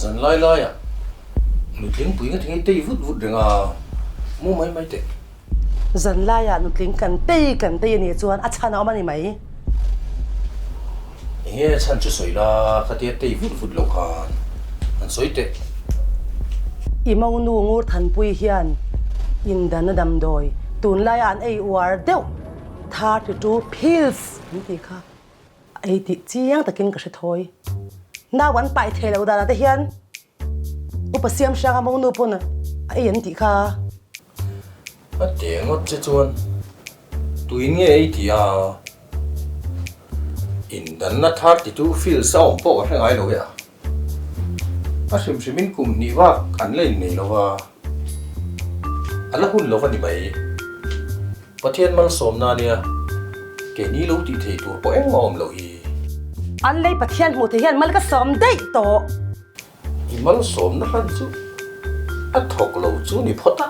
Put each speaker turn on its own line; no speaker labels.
Zan lai laiah nutling pui nga tinge tei vut vut reng a, mu mai mai teh.
Zan laiah nutling kan tei kan tei a nih chuan a chhan a awm a ni mai.
Enge a chhan chu sawi la, khatia tei vut vut lo khan an sawi teh.
I monu ngur thanpui hian indan a damdawi tunlaia an ei uar deuh 32 pills an tih kha. A ei tih chiang takin ka hre thawi. Nau an pai thei lo danah te hian Upa Siamhranga monu pawn a ei an tih kha.
A teh ngawt che chuan tuin nge ei tih a indanna thar titu fields a awm pawh ka hre ngai lo e a. A hrim hrimin kum hnih bak an la innei lo va, a la hun lo va ni mai. Pathian malsawmna ania, keini lo tih thei tur pawh engmah awm loh hi.
An lei Pathian hmuh thei hian mal ka sawm daih tawh.
I malsawmna hlan chu a thawk lo chu ni phawt a.